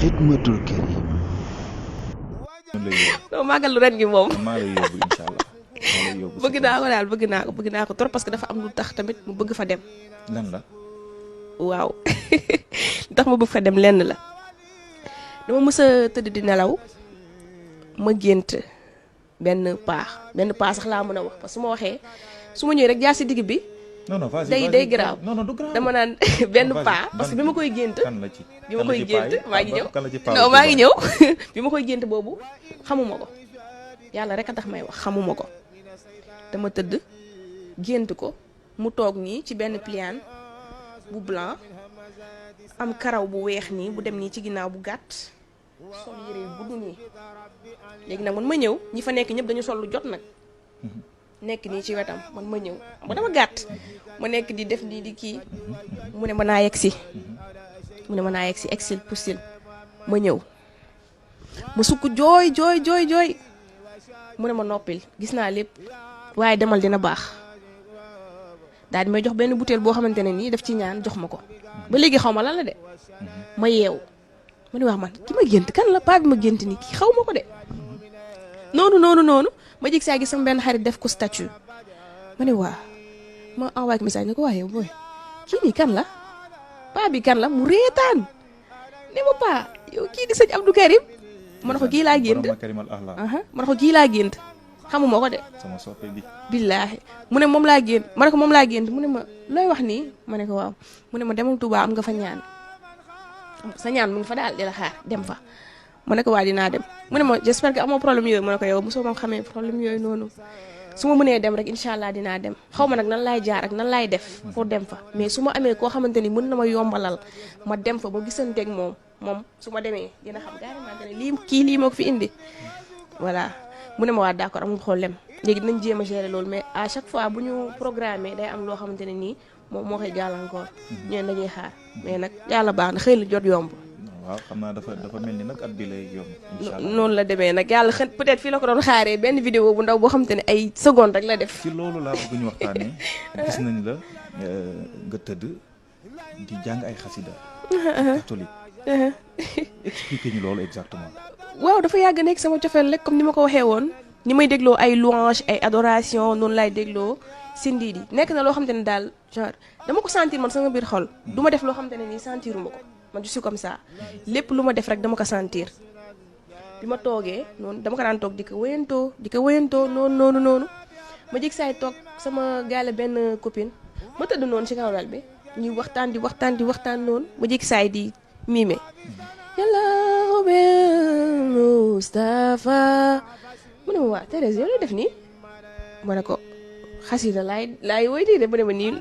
xidmatul karim. non màggalu ren gi moom. maa lay yóbbu incha allah. bëgg naa ko daal bëgg naa ko trop parce que dafa am lu tax tamit mu bëgg fa dem. lan la. waaw li tax ma bëgg fa dem lenn la dama mës a tëdd di nelaw ma gént benn paa sax laa mën a wax parce que su ma waxee su ma ñëwee rek jaar si digg bi. non non day garaaw du grave dama naan benn paa parce que bi ma koy gént. kan la ci bi ma koy gént maa ngi ñëw kan la ci paa non maa ngi ñëw bi ma koy gént boobu xamuma ko yàlla rek a tax may wax xamuma ko dama tëdd gént ko mu toog nii ci benn pliant bu blanc am karaw bu weex nii bu dem nii ci ginnaaw bu gàtt sol yére yu gudd nii léegi nag man ma ñëw ñi fa nekk ñëpp dañu sol lu jot nag nekk nii ci wetam man ma ñëw ba dama gàtt ma nekk di def di kii mu ne ma naa yegg si exil pusil ma ñëw ma sukk jooy mu ne ma noppil gis naa lépp waaye demal dina baax daal di may jox benn butéel boo xamante ne nii daf ci ñaan jox ma ko ba léegi xaw ma lan la de ma yeew ma ne wax man ki ma gént kan la paa bi ma gént nii kii xaw ma ko de noonu ma jig saa gis sama benn xarit def ko statut ma ne waa ma envoyé ko message ne ko waaye booy kii nii kan la paa bi kan la mu reetaan ne ma paa yow kii di sëñ Abdou Karim ma ne ko kii laa gént ma ne ko kii laa gént xamuma ko de sama soppe bi billaahi mu ne moom laa gént ma ne ko moom laa gént mu ne ma looy wax nii ma ne ko waaw mu ne ma demal Touba am nga fa ñaan sa ñaan mu ngi fa daal di la xaar dem fa ma ne ko waa dinaa dem mu ne ma j'espère que amoo problème yooyu ma ne ko yow mosoo ma xamee problème yooyu noonu su ma mënee dem rek incha allah dinaa dem xaw ma nag nan laay jaar ak nan laay def pour dem fa mais su ma amee koo xamante ni mën na ma yombalal ma dem fa ba gisanteeg moom su ma demee dina xam carrément ne lii moo ko fi indi voilà mu ne ma waa d'accord amul problème léegi dinañ jéem a gérer loolu mais à chaque fois bu ñu programmé day am loo xamante ne nii moom moo koy gàllankoor ñeen dañuy xaar mais nag yàlla baax na xëy na jot yomb. waaw xam naa dafa mel ni nag at bi lay yomb. incha allah noonu la demee nag yàlla xëy peut-être fii la ko doon xaaree benn vidéo bu ndaw boo xamante ne ay seconde rek la def. ci loolu laa bëgg ñu waxtaanee gis nañ la nga tëdd di jàng ay xasida catholique. expliquer ñu loolu exactement. waaw dafa yàgg nekk sama cofeel rek comme ni ma ko waxee woon ni may dégloo ay louange ay adoration noonu laay dégloo Sindidi nekk na loo xamante ne daal genre dama ko sentir man sama biir xol du ma def loo xamante ne nii sentiruma ko man je suis comme ça lépp lu ma def rek dama ko sentir bi ma toogee noonu dama ko daan toog di ko wéyantoo noonu ma jég saay toog sama gaale benn copine ma tëdd noonu ci kaw lal bi ñuy waxtaan noonu ma jég saay di miime yàlla Mustafa mu ne ma waa Thérèse yow lay def nii ma ne ko xasida laay woy di de mu ne ma nii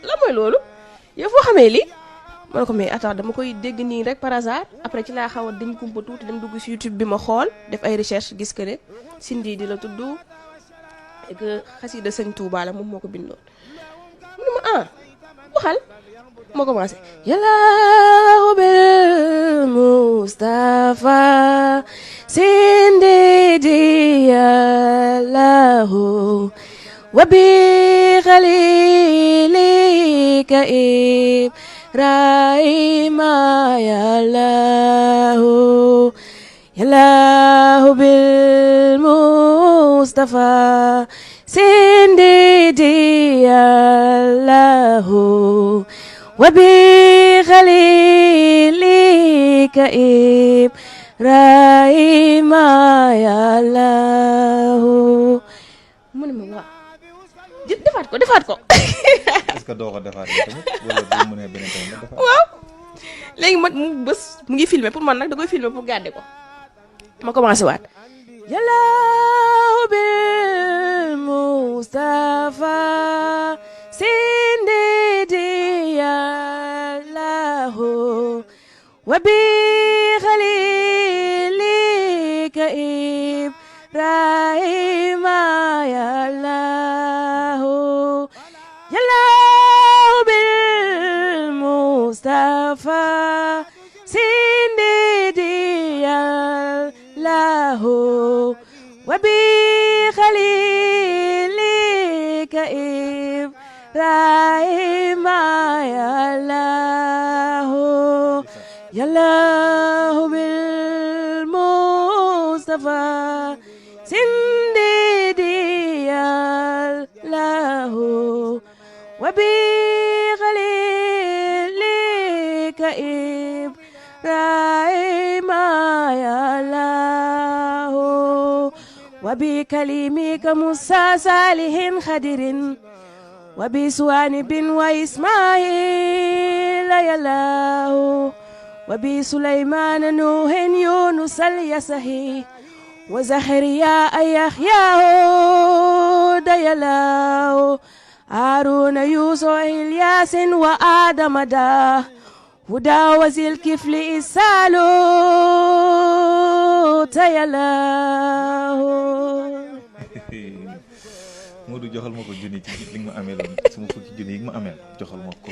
la mooy loolu yow foo xamee lii ma ne ko mais attends dama koy dégg nii rek par hasard après ci laa xaw a dañ kumpa tuuti dem dugg ci YouTube bi ma xool def ay recherche gis que ne Sindidi la tudd et que xasida sëñ Touba la moom moo ko bindoon mu ne ma waxal ma commencé yàlla Mustafa Sindidi yàllahu wa bi khalilika Ibrahima yàllahu bil Mustafa Sindidi yàllahu wa bi khalilika Ibrahima yàllahu mu ne ma waaw defaat ko est-ce que doo ko defaat tamit wala bu mu mënee beneen tamit defaat waaw léegi mu bés mu ngi filmer pour man nag da koy filmer pour garder ko ma commencé waat yàllahu bil Mustafa Sindidi yàllahu wa bi khalilika Ibrahima yàllahu bil Mustafa Sindidi yàllahu wa bi khalilika Ibrahima yàllahu yallahu bil mustafa sindidi yallahu wa bi khalilika ibrahima yallahu wa bi kalimika musa salihin khadirin wa bi suwani bin wa ismail yallahu wa bi sulaymana nuhin yunus al yasahi wa zahriya yahyahu yallahu haruna yusuf ilyasin wa adama da huda wa zil kifli isalu yallahu. Modou joxal ma ko junni ci li nga ma amee loon sama fukki junni yi nga ma amee joxal ma ko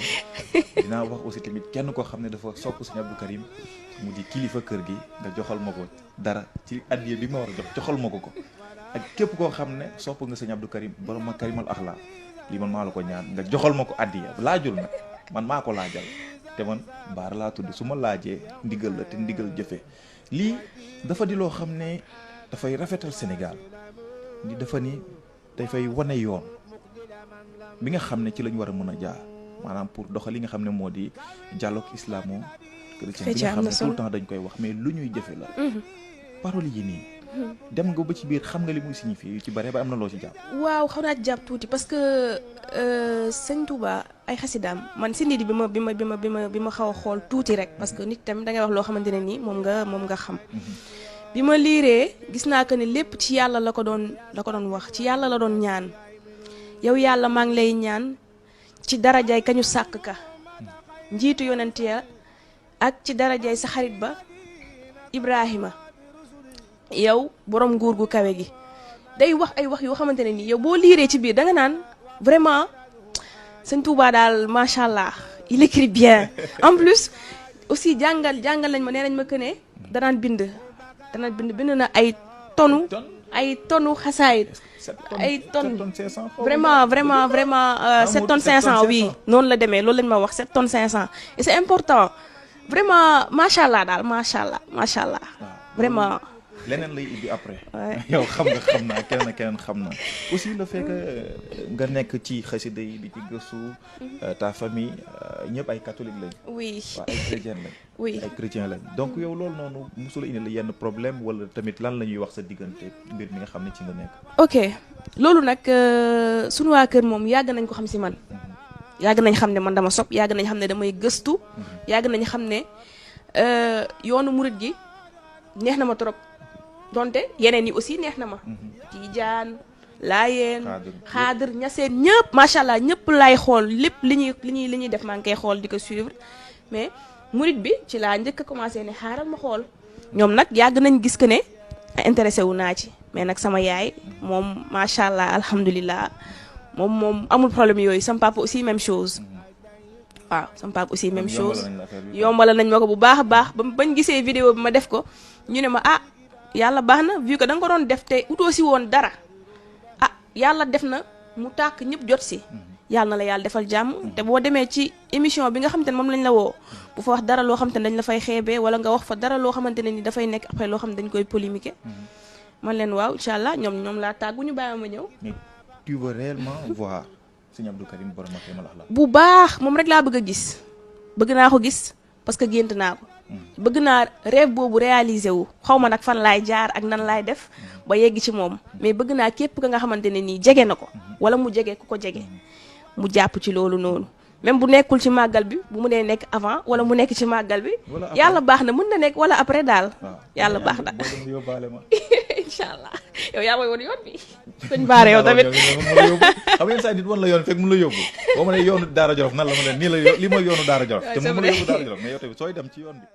dinaa wax aussi tamit kenn koo xam ne dafa sopp Sëñ Abdou Karim mu di kilifa kër gi nga joxal ma ko dara ci addiya bi ma war a joxal ma ko ak képp koo xam ne sopp nga Sëñ Abdou Karim borom ma karimal axlaa lii man maa la ko ñaan nga joxal ma ko addiya laajul nag man maa ko laajal te man baara laa tudd su ma laajee ndigal la te ndigal jëfe lii dafa di loo xam ne dafay rafetal Sénégal ni dafa ni dafay wane yoon bi nga xam ne ci lañ war a mën a jaar maanaam pour doxal li nga xam ne moo di dialogue islamo-chrétien bi nga xam ne tout le temps dañ koy wax mais lu ñuy jëfe la parole yi nii dem nga ba ci biir xam nga li muy signifié yu ci bare ba am na loo ci jàpp. waaw xaw naa jàpp tuuti parce que sëñ Touba ay xasidaam man si nit bi ma xaw a xool tuuti rek parce que nit tamit da ngay wax loo xamante ne nii moom nga xam. bi ma liiree gis naa que ni lépp ci yàlla la ko doon wax ci yàlla la doon ñaan yow yàlla maa ngi lay ñaan ci darajay kañu sàkk ka njiitu yonent ya ak ci darajay sa xarit ba Ibrahima yow borom nguur gu kawe gi day wax ay wax yoo xamante ne nii yow boo liiree ci biir da nga naan vraiment sëñ Touba daal macha allah il écrit bien en plus aussi jàngal nañ ma nee nañ ma que ne danaan bind na ay tonu xasaayit ay tonnes vraiment 7 tonnes 500 oui noonu la demee loolu lañ ma wax 7 tonnes 500 et c'est important vraiment macha allah daal macha allah vraiment. leneen lay ibbi après. yow xam naa keneen xam naa aussi le fait que nga nekk ci xasida yi di ci gëstu ta famille ñëpp ay catholique lañ. oui waaw ay chrétien lañ. oui ay chrétien lañ donc yow loolu noonu mosula indi la yenn problème wala tamit lan la ñuy wax sa diggante mbir mi nga xam ne ci nga nekk. ok loolu nag sunu waa kër moom yàgg nañ ko xam si man. yàgg nañ xam ne man dama sopp yàgg nañ xam ne damay gëstu. yàgg nañ xam ne yoonu murit gi neex na ma trop. donte yeneen yi aussi neex na ma. Tijaan Laayeen Xaadir Ñaseen ñëpp macha allah ñëpp laay xool lépp li ñuy def maa ngi koy xool di ko suivre mais murit bi ci laa njëkk a commencé ne xaaral ma xool ñoom nag yàgg nañ gis que ne intéressé wu naa ci mais nag sama yaay moom macha allah alhamdulilah moom amul problème yooyu sama papa aussi même chose. waaw sama papa aussi même chose yombala nañ ma ko bu baax a baax bañ gisee vidéo bi ma def ko ñu ne ma yàlla baax na vu que da nga ko doon def te utoo si woon dara yàlla def na mu tàkk ñëpp jot si yàlla na la yàlla defal jàmm te boo demee ci émission bi nga xamante ne moom lañ la woo bu fa wax dara loo xamante ne dañ la fay xeebee wala nga wax fa dara loo xamante ne ni dafay nekk après loo xam ne dañ koy polémiquer man leen waaw incha allah ñoom laa tàggu ñu bàyyi ma ñëw. mais tu veux réellement voir Sëñ Abdou Karim borom Makarimal Akhlaq bu baax moom rek laa bëgg a gis bëgg naa ko gis parce que gént naa ko. bëgg naa rêve boobu réalisé wu xaw ma nag fan laay jaar ak nan laay def ba yegg ci moom mais bëgg naa képp ka nga xamante ne nii jege na ko wala mu jege ku ko jege mu jàpp ci loolu noonu même bu nekkul ci màggal bi bu mu nee nekk avant wala mu nekk ci màggal bi yàlla baax na mën na nekk wala après daal yàlla baax na incha allah yow yaa may woon yoon bi sëñ Baara yow tamit xam ngeen saa nit wan la yoon fekk mu la yóbbu boo ma ne yoonu Daara Jolof nan la ma ne nii la li mooy yoonu Daara Jolof te mu la yóbbu Daara Jolof mais yow tamit sooy dem ci yoon bi